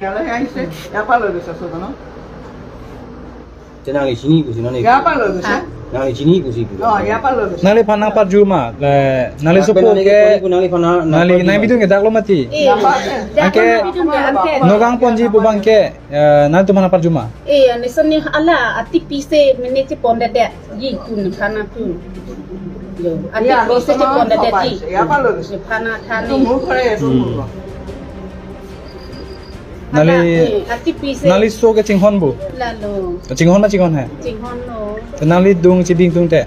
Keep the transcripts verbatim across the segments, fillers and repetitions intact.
ইয়ালৈহে আহিছে, ইয়াৰ পৰা লৈ গৈছে ছজনক। Tina nangli chini pusi nangli. ইয়াৰ পৰা লৈ গৈছে। হা? Nangli chini pusi pu. অ, ইয়াৰ পৰা লৈ গৈছে। Nangliphan nangparju ma, le, nangli sopo ke, nangli phan na, nangli nangpar nang bidung ke dak lo mati. Eh, anke, nang bidung ke, anke. Nogang ponji pu abang ke, eh, nangtumphan nangparju ma. Eh, ani soni ala ati pise mene chepondedet. Ji tun thana tun. Jo, ati pise chepondedet ji. ইয়াৰ পৰা লৈ গৈছে। Thana thani. এইটো মোৰ ঘৰে, এইটো মোৰ ঘৰ। Nangli, ati pise. Nangli so ke chinghon pu? Lalo. Chinghon ma chinghon he? Chinghon lo. Te nangli dung chibidung te?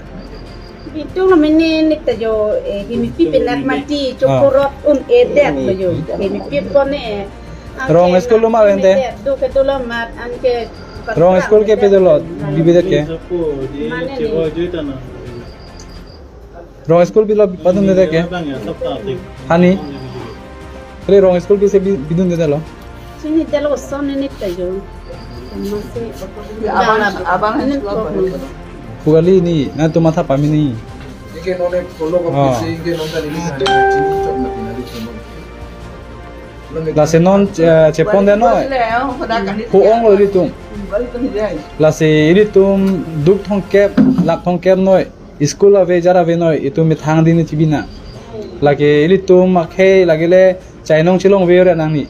Bidung lo mene neta jo, eh, himipi penak mati, chokorot un-edet lo jo. Himipi pone. Rong school lo ma ente? Do ke do lo mat, anke. Rong school ke pe dolo, bibidet ke? Mane ni. Rong school bilo padundedet ke? Hani? Kali rong school pise bi-, bidundedet lo? Chini delo son ni tayo. Masih abang, abang ini school apa? Pugali ni, nangtum matha pamini. Ini ke nonnya follow up. Oh. Ini ke nonnya ini ada chini chok mati nari chini. Lasi non, eh, chepondet noi. Hu-ong lo ilitum. Lasi ilitum duk thomkep, lak thomkep noi. School ave, jar ave noi, itum methang ding chibi nang. Lake ilitum akhei lake le chainong chelongve ore nangni.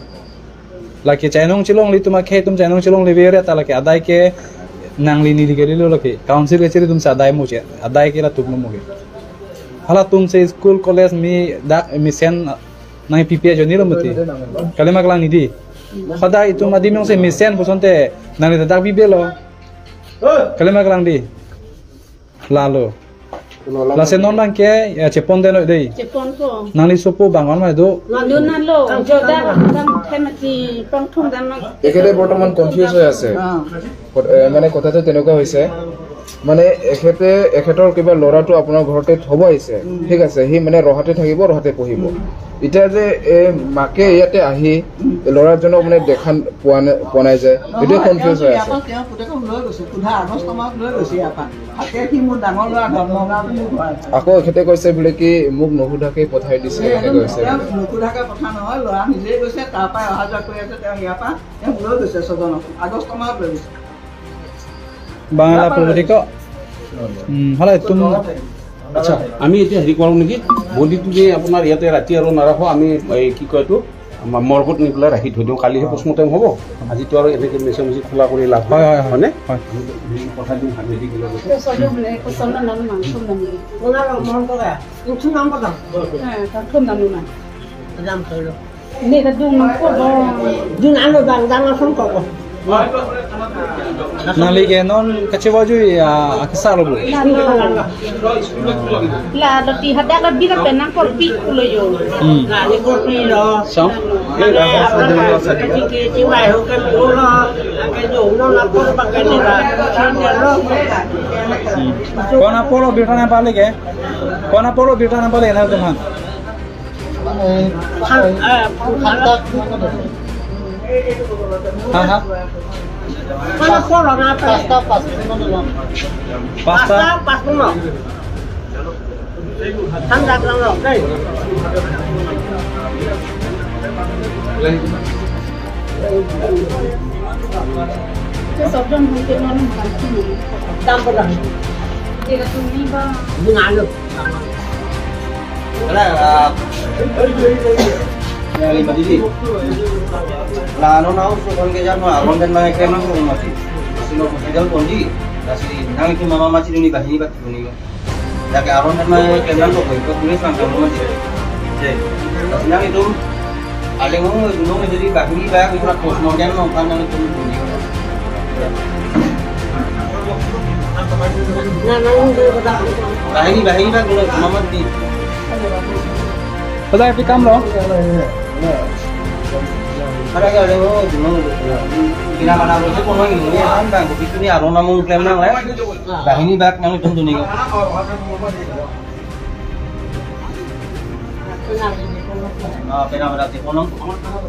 Lake chainong chelong ilitum akhei atum chainong chelongleve ore ta lake adai ke nangli neli ke lilo lake. Council kechiri atum si adai mo che, adai ke latum mo ke. Halatum si school college mi dak mesen nangpipe ajoine lo mati. Kalima kelang ni dei. Hadak itum adim jongsi mesen pusonte nangli dak bibelo. Kalima kelang dei. Lalo. Lasi non abang ke, ya, chepondet noi dei. Cheponpo. Nangli sopo abang an ma do. Nandun nalo. Joda bang themati pangthung dam. তেখেতে বৰ্তমান কনফিউজ হৈ আছে। অ। কত-, এ, মানে কথাটো তেনেকুৱা হৈছে, মানে এখেতে, এখেতৰ কিবা ল'ৰাটো আপোনাৰ ঘৰতে থব আহিছে, উম। ঠিক আছে, সি মানে ৰহাতে থাকিব, ৰহাতে পঢ়িব। উম। এতিয়া যে এই মাকে ইয়াতে আহি উম। ল'ৰাজনক মানে দেখা পোৱা নাই, পোৱা নাই যে, এইটোৱে নহয়, কনফিউজ হৈ আছে। ইয়াৰ পৰা তেওঁ পুতেকক লৈ গৈছে, সোধা আগষ্ট মাহত লৈ গৈছে ইয়াৰ পৰা। থাকে সি মোৰ ডাঙৰ ল'ৰা ধৰ্মগাঁও বুলি কয়। আকৌ এখেতে কৈছে বোলে কি, "মোক নুসুধাকে পঠাই দিছে", এই এনেকে একদম কৈছে। তেওঁ নুসুধাকে পঠা নহয়, ল'ৰা নিজেই গৈছে, তাৰ পৰাই অহা যোৱা কৰি আছে তেওঁ ইয়াৰ পৰা। Yang belum bisa sodono, Agustus maaf belum bisa. Bang, ala apa politiko? Hmm, hala itum. আচ্ছা, আমি এতিয়া হেৰি কৰোঁ নেকি, বডিটো যে আপোনাৰ ইয়াতে ৰাতি আৰু নাৰাখো, আমি এই কি কয় এইটো, আমাৰ মৰ্গত নি পেলাই ৰাখি থৈ দিওঁ, কালিহে পষ্টমৰ্টেম হ'ব। আজিতো আৰু এনেকে মেচে মেচে খোলা কৰি লাভ নাই, হয়, হয়, হয়। হয়নে? হয়। আমি হেৰি পঠাই দিম, হাৰ্ট মেডিকেললৈকে। Sojo mene ko sono nanu mang sum nanu. Wala lo mon ko ba. Yung sum nang ko ba. Eh, ka sum nanu mang. Jam solo. Ni ta dung nang ko ba. Dung ano bang dang sum ko ko. Nangli ke non kachevajui, ah, akesar lo bu. La, la. La, la ti hadak la bira penang korpi pulo yo. Hmm. La, ni korpi lo. Sam? Ane, apa ka, kachiki, chiwai ho kan pulo. Ake jo, no la por pa kan ni la. Kan ni lo. Hmm. Kona polo birta nang pale ke? Kona polo birta nang pale na teman? Phan-, eh, phan-, Ha, ha. Phan-, polo na apa? Pasta, pasta, pasta. Pasta, pasta, no. Than dak lang lo, dei. Ke sob jon hong ke non hong kan. Dam ko dam. Dia ka tuni ba. Ini ngalo. Ala, ah, ya, lima didi. La, ano na uso kon ke jam, aron dan ma ke ma ko mati. Sino ko sejal kondi. Lasi nangtum mama mati duni bahini bat duni. Lake aron dan ma ke ma ko ko tulis lang kamu mati. Jadi, lasi nangtum Aleng ho, dunong jadi bahini bak, ipura postmortem nang kan nangtum duni. Bahini, bahini bak, dunong mama di. Pada epi kam lo? Ada ke aleng ho, dunong. Kina mana lo, itu kono ini, ya, kan, bang, itu ni aron namung klem nang, le. Bahini bak, nangtum duni. Ah, pena berarti kono.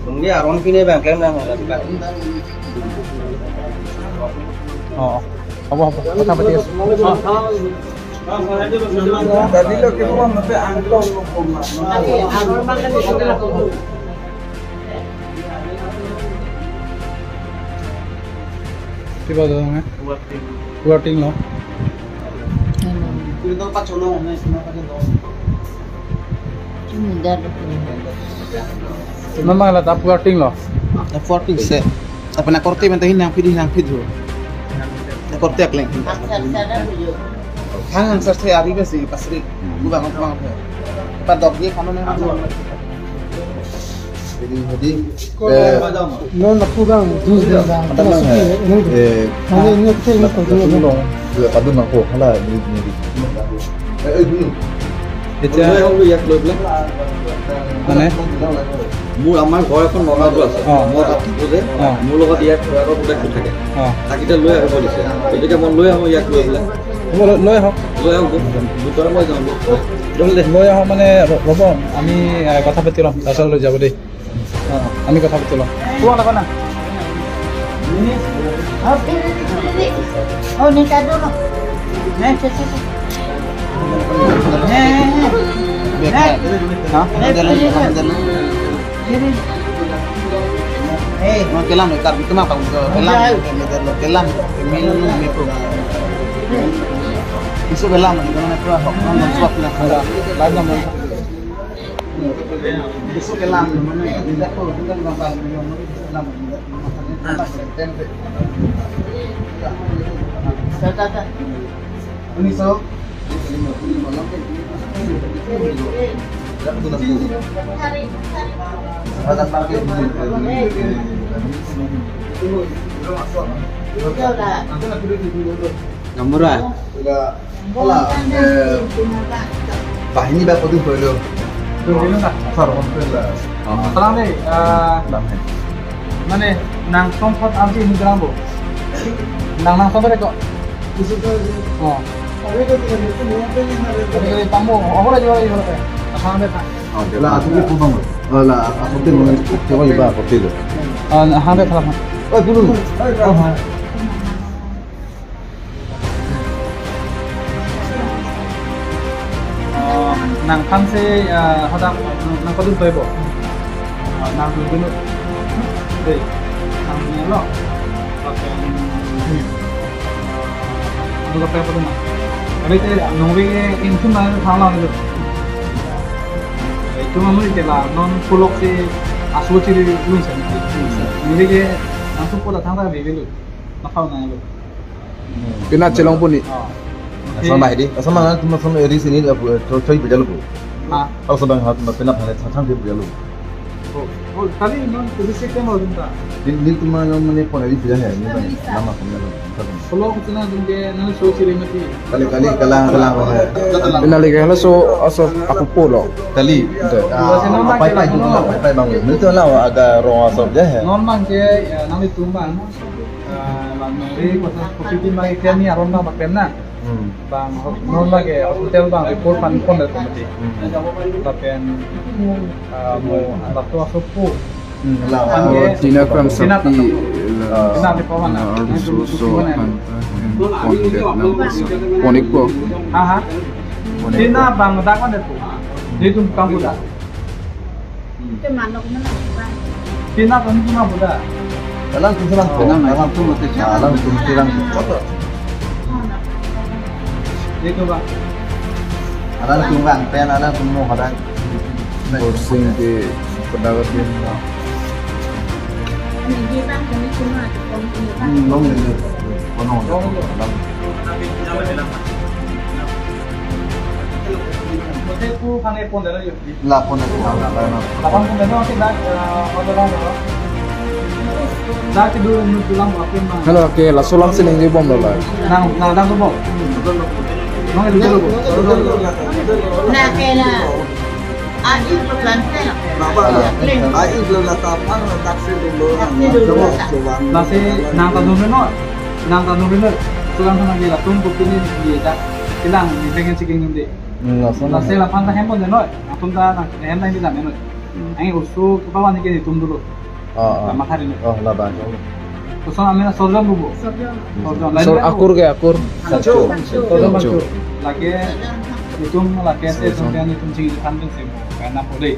Nunggu aron pine bang, klem nang berarti bang. Oh, apa, apa? Kota Betis. Tadi lo ke rumah, mesti angkong lo, rumah. Kiba dong, eh? Working. Working lo. Hello. Ini tuh pas colong, ini semua pakai dong. Ini dah ada. Memang la tap working lo. Tap working se. Apa na korte menta hin nang pidi nang pidu. Na korte akleng. Aksar sada bujo. Hang aksar se ari ke si pasri. Gua bangun bangun. Pak dok dia kamu nih. Jadi jadi eh, non aku bang dus dia bang. Ada bang, eh, eh, hanya ini kita ini kau dulu. Dua kadun aku hala ini ini. Eh, eh, dulu. Dia. Lo ya, lo bilang. Mana? Mo amar ghor ekhon nona dua ase. Oh. Mo tak tu je. Oh. Mo logot ya, ghor ekhon tu thake. Oh. Takite lo ya, lo dise. Jadi ke mo lo ya, lo ya, lo bilang. Lo, lo ya, ho. Lo ya, lo. Bukan mo jam. Lo ya, ho, mane, ro-, robo, ami, eh, kotha pati lo. Asal lo jabo de. Ah, ami kotha pati lo. Pulang apa na? Oh, ini, ini, ini, ini. Oh, ini tak dulu. Nih, cek, cek, cek. Nih, nih, nih. Nih. Hah? Nih, pilih, pilih. Ini. Eh, mau kelam, kar itu mah, Pak, kelam, kelam, kelam, kelam, kelam. Isu kelam, itu mana, Pak? Hok, non, non, suap, nah. Lain, lain. Gamura. Wala, eh, bahini ba padu padu. Padu na? Sar, padu la. Oh. Salam deh, eh, mane nang songkot abdi ini gerang bo. Nang nang songkot kok. Oh. Tapi kalau pambo, oh, ora jual jual apa? Asal deh, Pak. Oh, la, aku pun bang. Oh, la, aku tuh mau coba juga, aku tuh. Oh, nah, hande thalang. Oh, dulu. Oh, ha. Oh, nang thansi, eh, hadak, nang kodun toibo. Oh, nang dun dun. Dei, nang dun lo. Pakai, hmm. Ano ka pera pura na. Abi te nungri ke insun na thang lang dulu. Itu mah mungkin ke la non pulok si asu ciri lu sa. Nungri ke langsung pura thang ta bebe lu. Nakau na lu. Pina chelong puni. Oh. Asal mah di. Asal mah tu masam eri sini la bu, choi choi bejal bu. Ah. Asal bang hat ma pina phane thang thang bejal bu. Oh, oh, kali non tu bisi ke mau dun ta. Di, di tu mah non mane pon eri bejal hai, ni bang nama pon bejal. Kalau kita na dun ke nang so ciri mati. Kali kali kalang kalang ko hai. Pina lagi kalau so aso aku polo. Kali. Dei. Ah, pai pai tu lah, pai pai bang. Ni tu lah agak rong aso je hai. Non bang ke, ya, nang itu bang. Ah, bang, eh, kota, kota di bang, ikan ni aron bang, bang, na. Hmm. Bang, ho-, non lagi, hotel bang, report pan pon dari komiti. Hmm. Lapen, ah, mo, laptop asopo. Hmm, la. Pan ke, oh, Tina Kram Tina Sakti, Kram Sakti. La, Tina di pawan, la, la, Ardu Suso, Tina. Pon det na, pon ik po. Ha, ha. Pon ik po. Tina bang, dak mana po? Di tum kamu dak. Itu manok mana, Bang? Pina kami cuma buda. Dalam tu selang ko, dalam tu mesti, dalam tu selang ko. Itu, Bang. Dalam tu bang, pen dalam tu mo kadang. Borsing di pedagang dia. Ini dia, Bang, kami cuma di komisi, Bang. Hmm, long ini. Kono, long itu. Dalam. Hotel ku kami pon dulu yuk. La pon dulu, la, la, la. Laphan pon dulu, oke, dah, eh, order lang dulu. Dah, kedua, ini pulang, oke, Bang. Halo, oke, laso alam si ningje bom dolo. Nang, nang, nang, bom. Nang, itu dulu, bom. Nah, kena. Ah, itu plan, kena. Napa? Plan. Ah, itu la tapang, la taksi dulu. Taksi dulu. Coba, coba. Lasi, nang ta dulu, no. Nang ta dulu, no. Sulang sama dia, latum, bukti ni, dia, dah. Kilang, ni pengen checking nanti. Hmm, langsung. Laso alam aphan ta hem pon dolo. Atum ta nang hem nang di dam noi. Hmm. Ang usu kepala ni ke itum dulu. Ah, ah. Lama hari ni. Oh, la bang. Kosong amin sorjon bubu. Sorjon. Sorjon. Lain sor-, lain akur ke akur? Sancho. Sancho. Sorjon Sancho. Sancho. Lake itum lake se Sorjon. Itum kan itum ching itum kan se. Karena pode.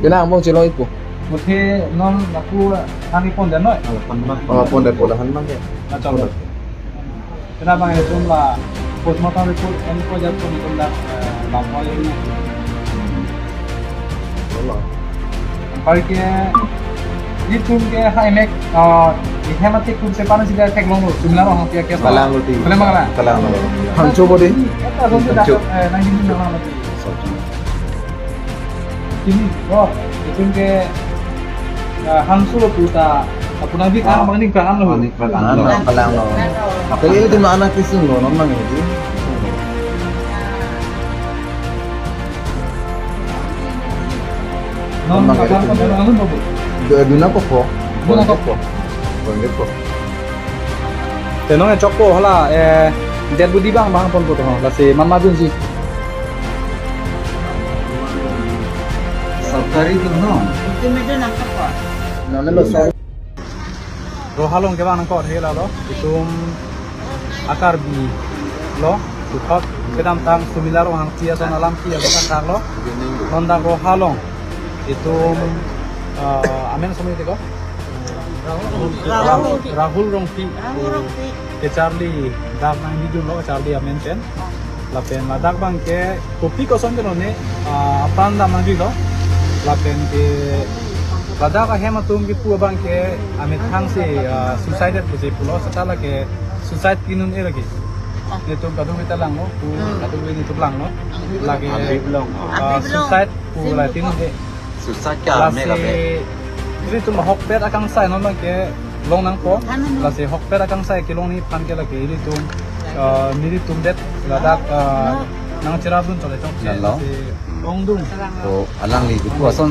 Bina among chilong iku. Muthe non aku kami pon dolo noi. Oh, pon dolo, pon dolo han mang ke. Macam. Pon dolo. Kena bang itum la postmortem report en ko jat ko itum dak, eh, bang ko ini. Anparke itum ke ha emek, eh, di hem atik kum sepan sida theklonglo, Sumila Ronghangpi a case. Kalang lo ti. Kalang lo. Kalang lo. Hangcho bodi. Eta ron dak, Hangcho. Eh, nang ini nang lo ti. Ini, oh, itum ke, eh, hangso lo puta, apuna bi kan Oh. bang ini kan lo. Ini kan lo. Kalang lo. Apa ini di mana kisung lo, non mang ini. Non Bang, kapan itu kan lo, lo, lo. Dua duna po po. Duna po po. Bang, po. Te non e chokpo hala, eh, dead body bang bang pon po to, lasi man ma dunji. Sarkari tu no. Itu meja nangkap apa? Nana lo sar. Rohalong ke bang nangkot hela lo. Itum a-Karbi lo. Puthot kedamtang Sumila Ronghangpi ason alam ki ason athak lo. Non dak Rohalong. Itum, eh, amen somi tiko? Rahul. Rahul Rongpi. Rahul Rongpi. Kacharli dak nangpidunlo, kacharli amen pen. Lapen ladak bang ke kopi koson ke none, ah, apran dam nangdilo. Lapen ke ladak ahem atum kipu abang ke amethang si, ah, suicided pusi pulo, seta lake suicide pinun-e lake. Netum kadokave ta langlo, pu Hmm. kadokave netum langlo. Lake, Abib long. ah, Abib long. Suicide pu la pinun-e. Suicide ke ame Lasi kabe. ilitum ahokpet akangsai non bang ke long nangpo. Ano, no. Lasi ahokpet akangsai kelongji aphan ke lake ilitum, ah, nelitum det ladak, ah, nangcherapdun chole chok. Nalo. Lasi longdun. To alangli kipu ason